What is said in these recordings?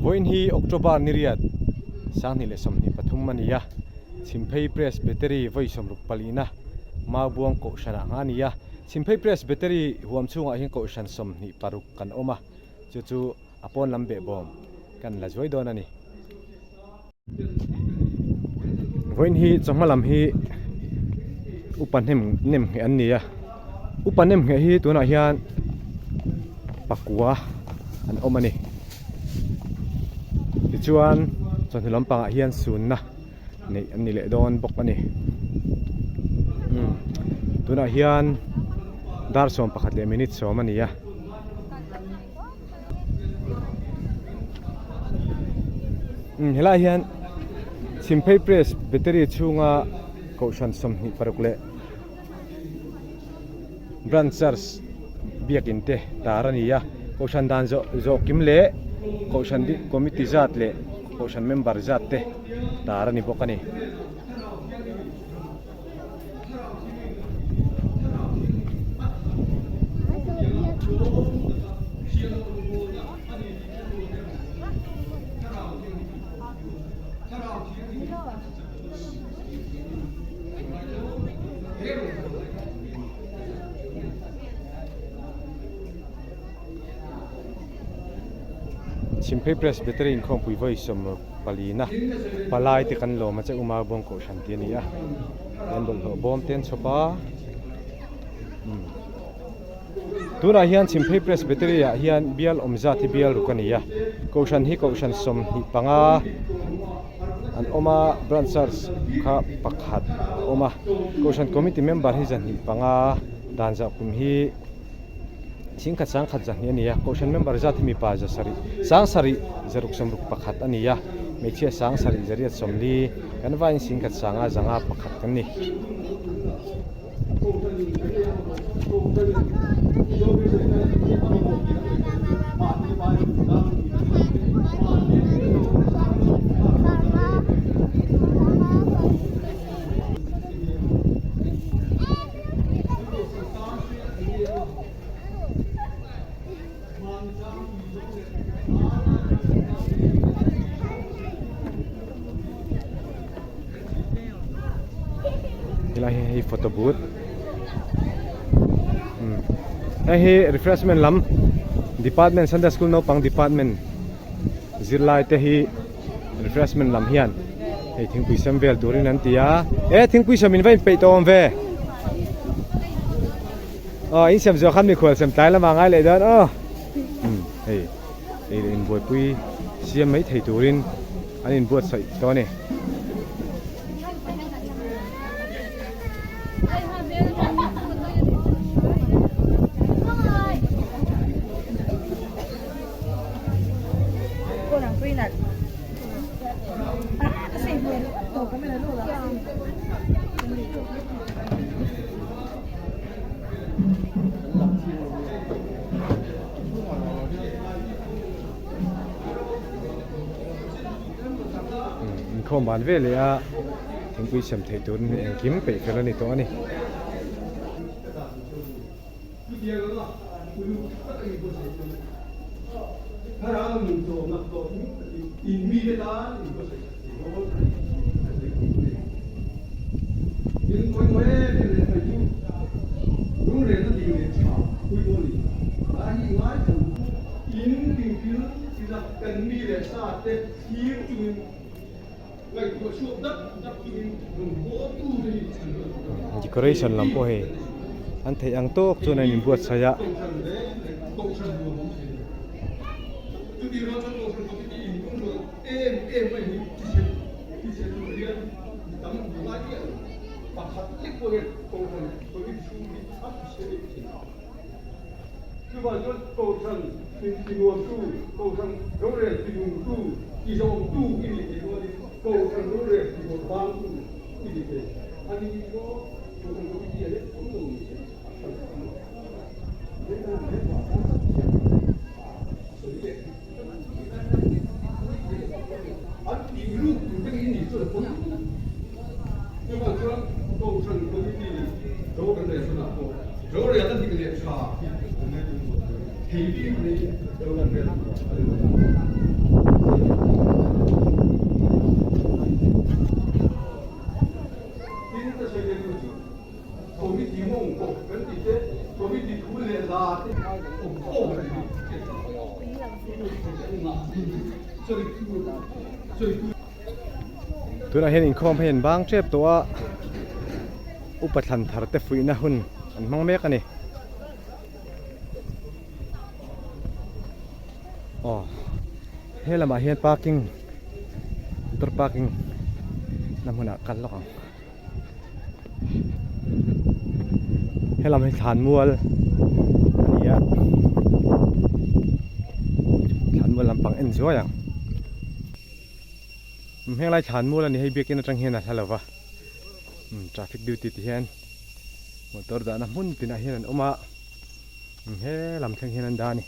Vawiin hi October ni riat 2023 a ni a, Chhimphei Presbytery vawi sawmruk palihna Maubuang Kohhranah nghah a ni a. Chhimphei Presbytery huam chhungah hian Kohhran 26 kan awm a, chu chu a pawn lam behbawm kan la zuai dawn a ni. Vawiin hi chawhma lam hi upa hnem nem ngheh an ni a upa nem ngheh hi tunah hian pakua an awm a ni tichuan chawhnu lampangah hian sunna neih an ni leh dawn bawk a ni umm tunah hian dar 11 leh minute 10 a ni a. Helai hian Chhimphei Press Battery chhunga Kohhran 26 leh Branch Church biakin te tar a ni a, Kohhran dan zawh zawh kim leh Kohhran Committee zat leh Kohhran member zat te tar a ni bawk a ni. Chhimphei Presbytery inkhawmpui vawi 24 na palai te kan lawm a che Umar Bawng Kohhran tih a ni a an bawlhhlawh bawm te an chhawp a umm tunah hian Chhimphei Presbytery ah hian bial awm zat hi bial ruk a ni a Kohhran hi Kohhran 25 an awm a branch church kha pakhat a awm a Kohhran committee member hi 25 dan zah kum hi. Thingkhat sangkhat zahnih a ni a, Kohhran member zat hi mipa za sarih sang sarih zaruk sawmruk pakhat a ni a, hmeichhia sang sarih zariat sawmli kan vaiin singkhat sanga zanga pakhat kan ni. Helai hi hei photo booth umm hei hi refreshment lam department sunday school naupang department zirlai te hi refreshment lam hian hei thingpui sem vel turin an ti a e thingpui sem in va inpeih tawh awm ve aw in sem zawh khan mikhual sem tlai lamah ngai leh dawn aw umm hei ei leh inbuaipui siam mai thei turin an inbuatsaih tawh a ni. Inkhawm ban ve leh a thingpui sem theih turin engkim peih fel a ni tawh a ni. Decoration lam pawh hei an theih ang tawk chuan an inbuatsaih a. Chuvang chuan Kohhran tinuamtu, Kohhran rorel tinungtu, tizawmtu i nih theih rualin Kohhran rorel tibawrhbangtu i ni thei a ni maw? Kohhran committee a lek awm lo ni se a tha vek ang. An tih lut tur te hi ni chuan a pawi lut. Chuvang chuan Kohhran committee rorel leh hunah pawh rorel a dik leh tha tih kan ngaihtuah tur thei bik mai rorel tur a ni lo. Tunah hian inkhawm hi an bang tep tawh a, upa thlan thar te fuihna hun an hmang mek a ni. Aw he lamah hian parking motor parking na hmunah kal lawk ang. Helam hi thlanmual a ni a thlanmual lampang en zuai ang henglai thlanmual a ni hei biakin atang hian a hla lo va traffic duty ti hian motor dahna hmun tinah hian an awm a he lam thleng hian an dah a ni.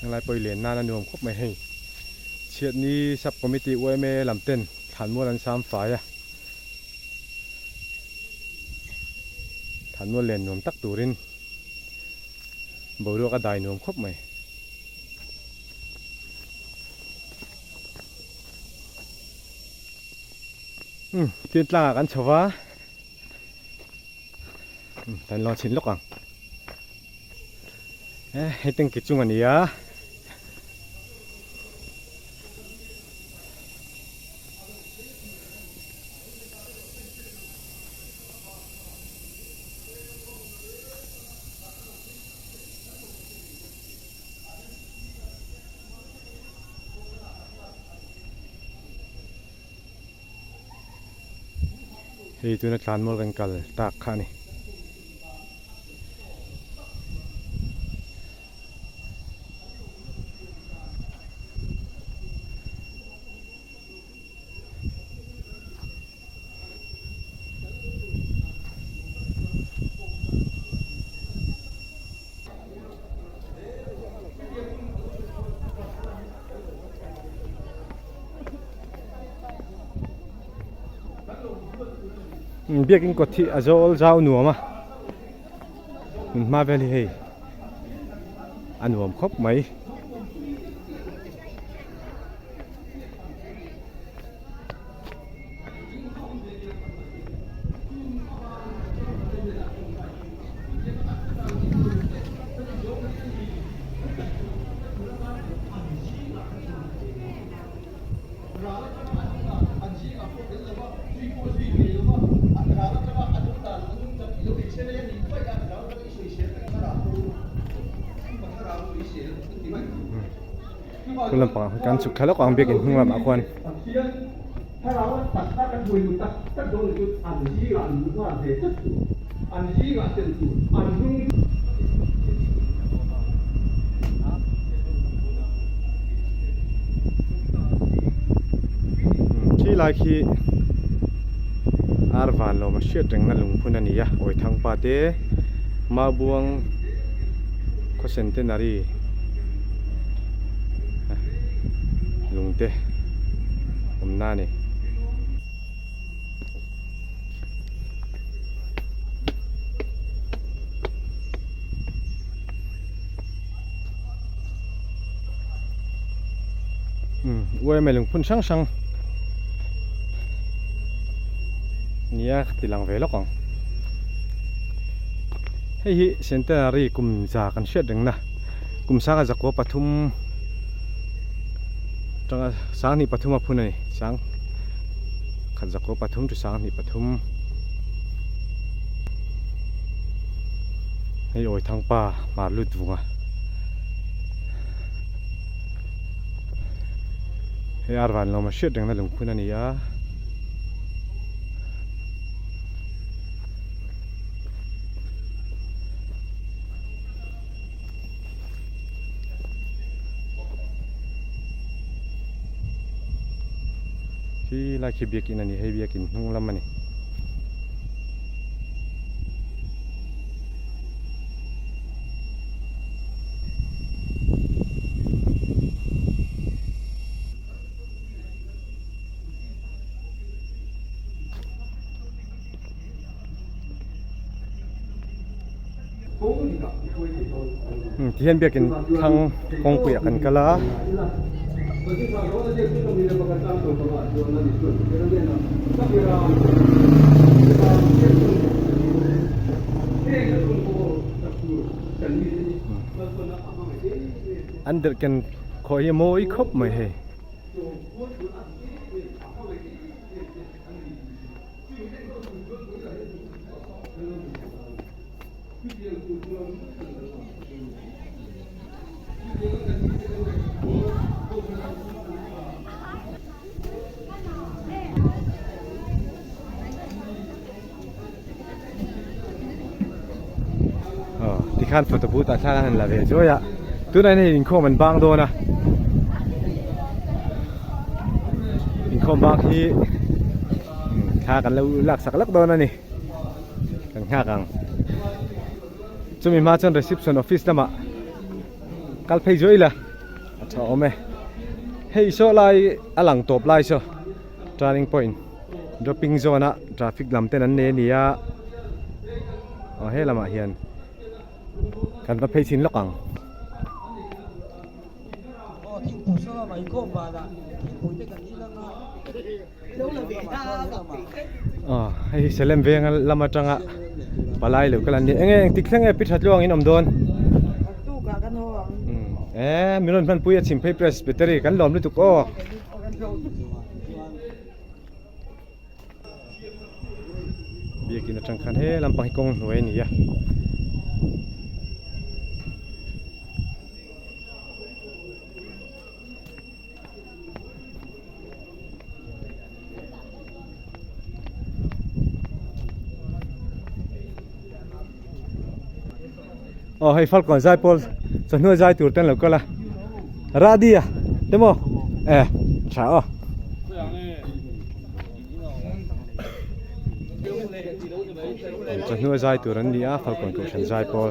Helai pawh i len nan a nuam khawp mai hei. Chhiatni Sub Committee yma lam ten thlanmual an sam fai a. Thlanmual len nuam tak turin boruak a dai nuam khawp mai. Umm tin tlangah kan chho va. Kan lo chhin lawk ang. Hei tanki chung a ni a. Hei tuna tlanmual kan kal tak kha a ni. Biakin kawt hi a zawl zau nuam a hmun hma vel hi hei a nuam khawp mai. Chu lampangah khan kan chhuk thla lawk ang biakin hnung lamah khuan. Khi lai khi ar van lawm a hriat rengna lungphun a ni a Awithangpa te Maubuang khaw centenary lungte awmna a ni. Uaimei lungphun hrang hrang nia ka ti lang ve lawk ang. Hei hi centenary kum za kan hriat reng na kum sanga zakua pathum tanga sanghnih pathum a phun a ni sang khat zakua pathum chu sanghnih pathum hei Awithangpa hmar lut vunga hei arvan lawm a hriat reng na lungphun a ni a. Khi lai khi biakin a ni hei biakin hnung lam a ni. Tihian biakin thlang kawngpui ah kan kal a. An derhken khawh hi a mawi khawp mai hei. Tikhan photo booth ah thla an la ve zuai a tunah hian hei inkhawm an bang dawn a inkhawm bang hi thla kan lo lak sak lak dawn a ni kan nghak ang chumi hma chuan reception office lamah kal phei zuai ila a tha awm e hei saw lai a lang tawp lai saw turning point dropping zone a traffic lam ten an nei a ni a aw he lamah hian kan va phei chhin lawk ang. Aw hei hi Salem veng lam atanga palai lo kal an ni eng nge engtik thleng nge pi that luang in awm dawn e min rawn hmanpui a chhim phei presbytery kan lawm lutuk aw. Biakin atang khan he lampang hi kawng hnuai a ni a. Aw hei falkawn zai pawl chawhnu zai tur ten lo kal a radi a te maw e tha aw chawhnu zai tur an ni a falkawn kohhran zai pawl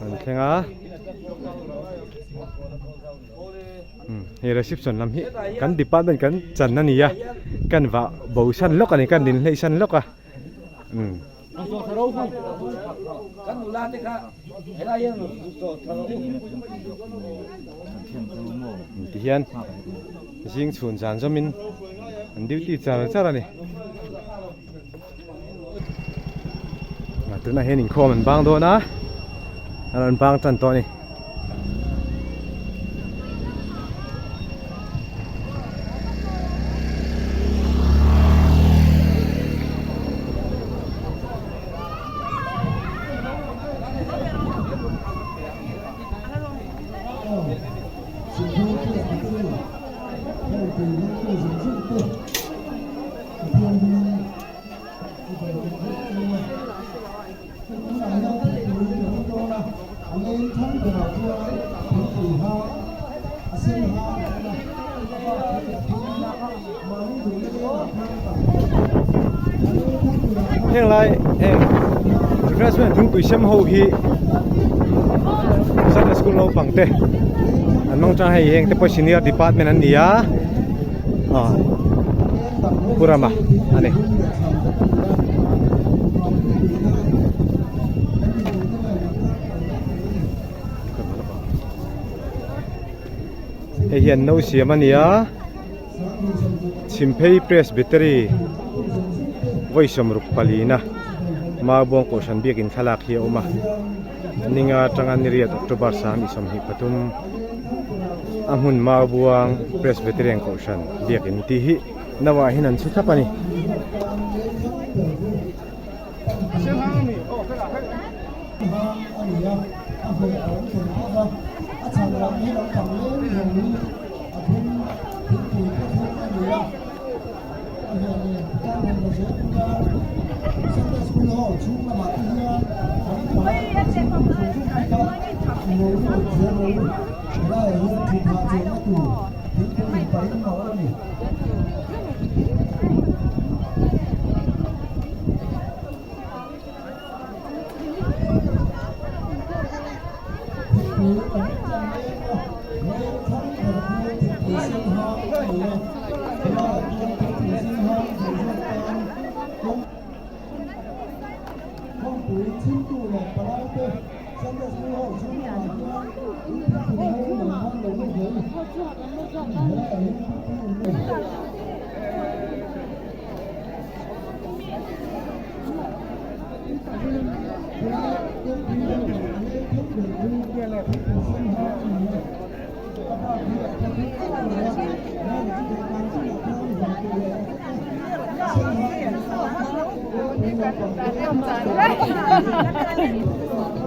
an thleng a hei reception lam hi kan department kan chan a ni a kan vah bo san lawk a ni kan din hleih san lawk a. Ti hian zing chhun zan zawmin an duty char char a ni. Tunah hian inkhawm an bang dawn a, an rawn bang tan tawh a ni. Heng lai heng refreshment thingpui sem ho hi Sunday school naupang te an hmang tang hei heng te pawh senior department an ni a aw Pu Rama a ni. Hei hian no siam a ni a, Chhimphei Presbytery vawi sawmruk palina Maubuang Kohhran biakin thlalak hi a awm a, ninga atanga niriat October sang 23 a hmun Maubuang Presbyterian Kohhran biakin tih hi no ah hian an chhu thlap a ni.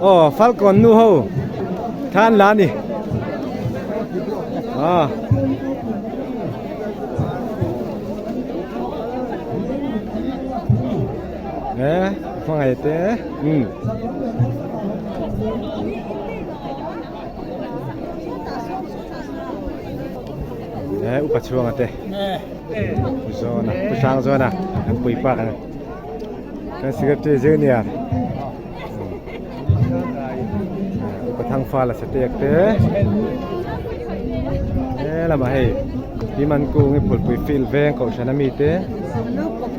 Aw Falcon nu ho thlan la a ni ah. E hmangaih te umm. E upa chhuanga te pu zawna pu hrang zawna an pui pa kan kan secretary junior upa thangfa la satek te he lamah hei hliman kung hi phulpui field veng kohhran ami te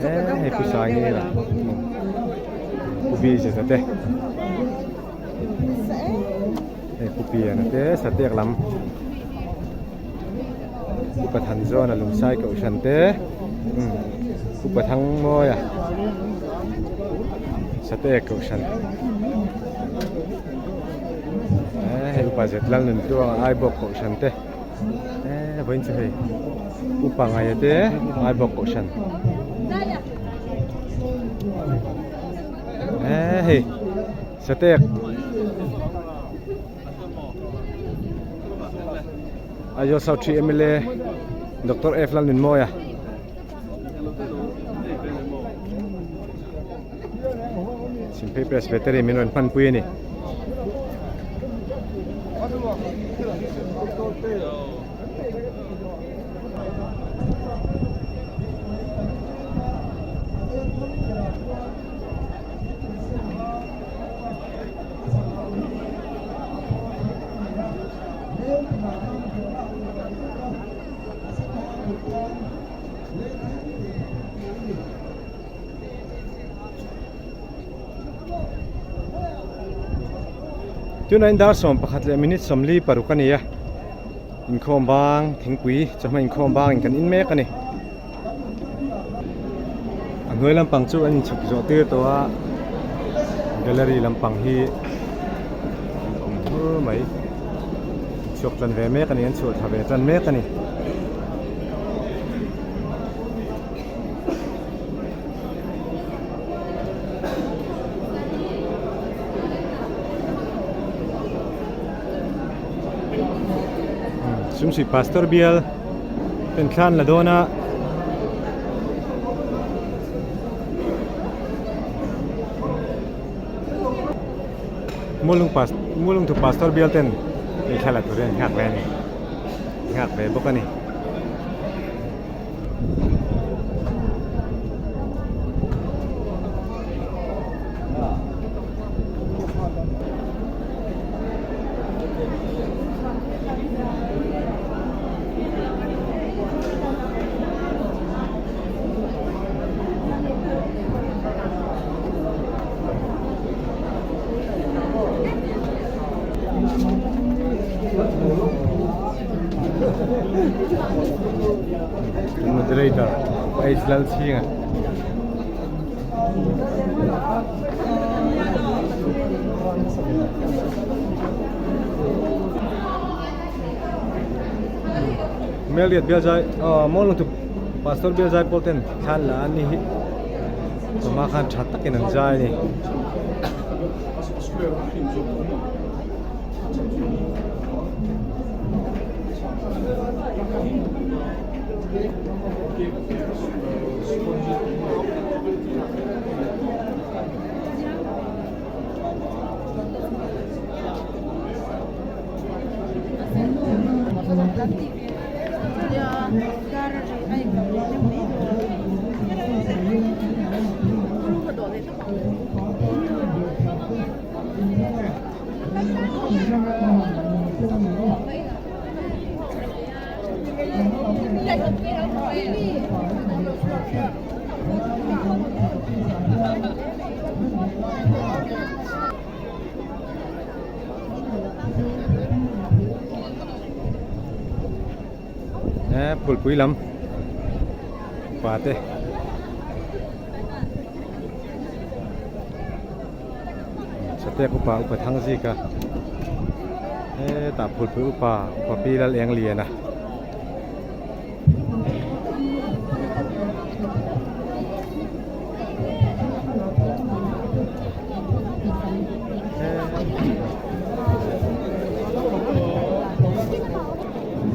he hei pu sangi la pu biza te. Hei pu piana te sateek lam upa than zawna lungsai kohhran te umm upa thang mawia sateek kohhran eh hei upa zet lal nun tluanga aibawk kohhran te eh vawiin chu hei upa ngaia te aibawk kohhran. Eh hei Satek Aizawl South 3 MLA Doctor F Lalnunmawia Chhimphei Presbytery min rawn hmanpui a ni. Tunah in dar 11 leh minute 46 a ni a inkhawm bang thingpui chawhma inkhawm bangin kan in mek a ni. A hnuai lampang chu an inchhuk zawh tir tawh a gallery lampang hi an awm hmur mai chhuak tan ve mek a ni an chhuah thla ve tan mek a ni. Sumsui pastor bial ten thlan la dawn a. Mulung pas Mulung thu pastor bial ten ei thla la turin an nghak ve a ni nghak ve bawk a ni. Moderator H Lalchhinga. Meliat bial zai aw maw lung pastor bial zai pawl ten thlan la an ni hi chawhma khan tha takin an zai a ni. Eh phulpui lam pa te Satek upa upa thang zik a. Hetah phulpui upa upa pi lal eng lian a.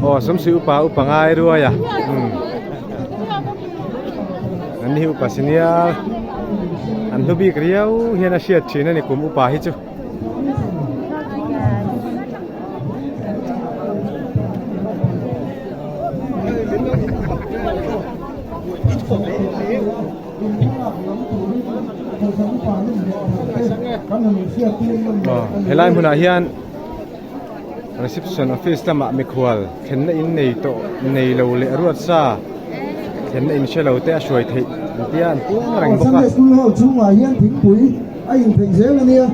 Aw sumsi upa upa ngai ruai a umm an ni hi upa senior an hlu bik riau hian a hriat thin a ni kum upa hi chu. Helai hmunah hian reception office lamah mikhual thlenna in nei tawh nei lo leh ruat sa thlenna in hre lo te a hruai theih an tia an puang reng bawk a. A inpheih zel a nia,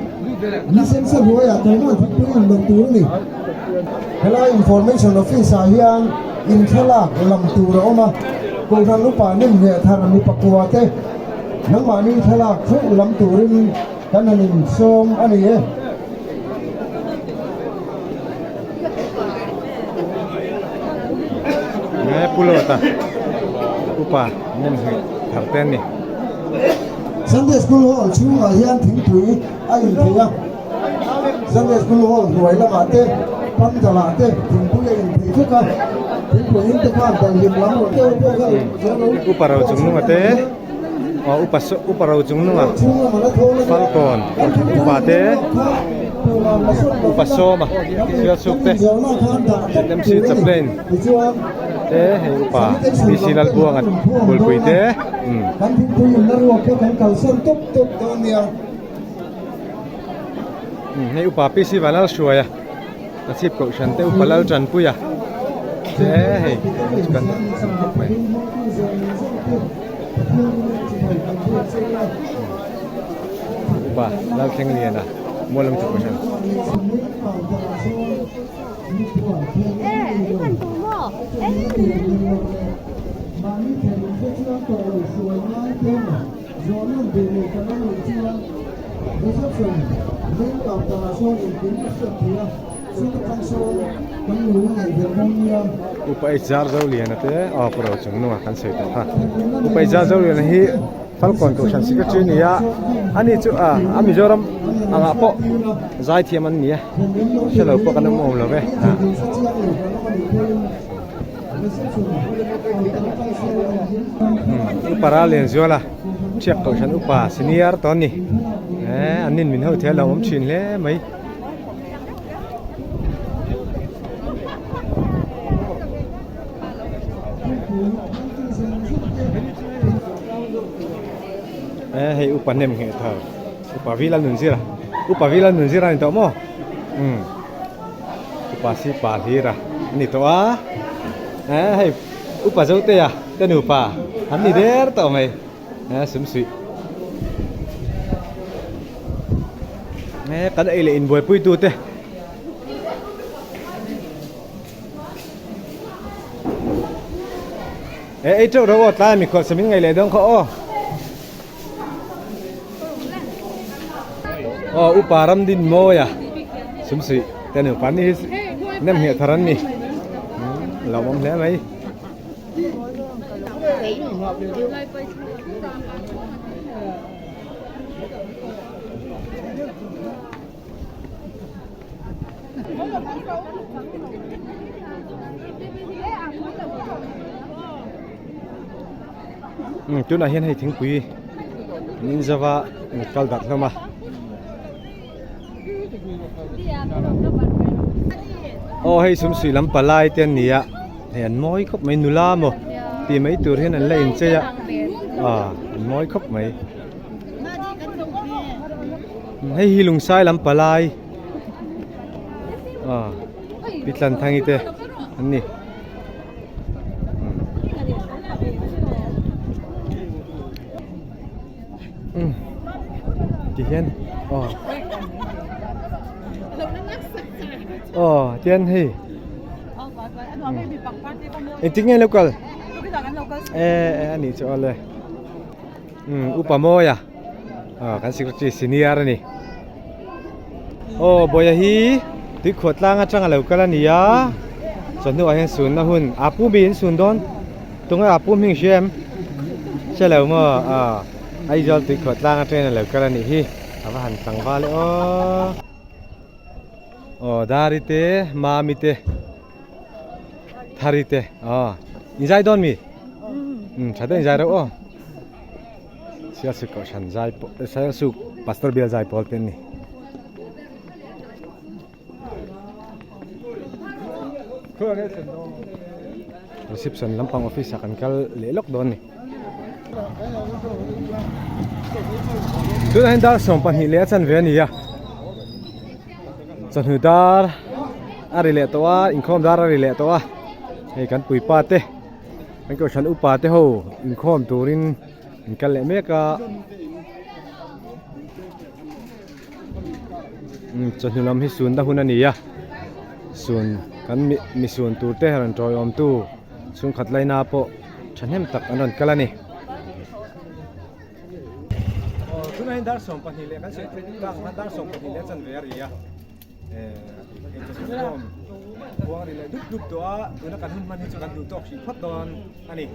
ni sen sa hnuaiah tawhna thingpui in lam tur a ni. Helai Information Office ah hian inthlalak lam tur a awm a, Kohhran upa nem leh thar mi pakua te nangmahni thlalak theuh lam turin kan han insawm a ni e. Nge Pulawta upa nem hmeh thar te an ni. Sunday School Hall chhungah hian thingpui a inthei a, Sunday School Hall hnuai lamah te, pandal ah te thingpui a inthei vek a, thingpui in te khan daihlim lam rawn deuh pawh kha lo Upa ro chung nunga te, aw upa upa ro chung nunga Falkawn upa te, upa sawma sialsuk te, ZMC chaplain te hei upa PC Lalbuanga Bulpui te. Kan thingpui inna ruak kha kan kalsan tawp tawp dawn nia. Hei upa PC Vanlal hruaia a chhip kohhran te upa lal tanpuia te hei chu kan khawp mai. Upa Lalthlengliana Mualawm chu kohhran. Upa H Zoliana te aw pu Rochung nunga kan sawi tawh kha. Upa H Zoliana hi Falkawn Kohhran Secretary a ni a, ani chu a Mizoram angah pawh zaithiam an ni a, hre lo pawh kan awm awm lo ve. Upa ral lian zual a, Thiak Kohhran upa senior tawh a ni. An nin min ho thei a lo awm thin hle mai. Hei upa hnem ngheh thar upa vila nun zira upa vila nun zira a ni tawh maw umm upa si pa hlir a ni tawh a hei upa zotea te nupa an ni der tawh mai sumsuih kan ei leh inbuaipui tute. E ei teuh ro aw tlai mikhual samin ngai leh dawn kha aw. Aw upa ram din mawi a sumsui te nupa ni hi nem hmiah thar an ni lawmawm hle mai. Tunah hian hei thingpui an in zova an kal darh hlawm a. Aw hei sumsui lam palai te an ni a hei an mawi khawp mai nula maw tih mai tur hian an la inchei a ah an mawi khawp mai. Hei hi lungsai lam palai ah pitlan thangi te an ni um ti hian aw aw tian hei engtin nge lo kal e e a nih chu awle. Umm upa mawi a ah kan secretary senior a ni aw bawia hi Tuikhuah tlang atanga lo kal a ni a, chawhnu ah hian sunna hun a pu mi in sun dawn tunge a pu hming hria em? Hre lo maw aw Aizawl tuikhuah tlang atangin a lo kal a nih hi a va han tlangval e aw aw Dari te Mami te Thari te aw in zai dawn mi? Um tha deuh in zai reuh aw. Sialsuk kohhran zai pawh Sialsuk pastor bial zai pawl te an ni. Reception lampang office ah kan kal leh lawk dawn a ni. Tunah hian dar 22 leh a chanve a ni a. Chawhnu dar a ri leh tawh a, inkhawm dar a ri leh tawh a. Hei kan puipa te. Kan kohhran upa te ho inkhawm turin an kal leh mek a umm chawhnu lam hi sunna hun a ni a sun kan mi mi sun tur te rawn tawiawm tu chhungkhat laina pawh thahnem tak an rawn kal a ni. Aw tunah hian dar 12 leh kan sawi theih ang dar 12 leh a chanve a ri a. Khuang ri leh dup dup tawh a tuna kan hun hman hi chu kan duh tawk hrih phawt dawn a ni.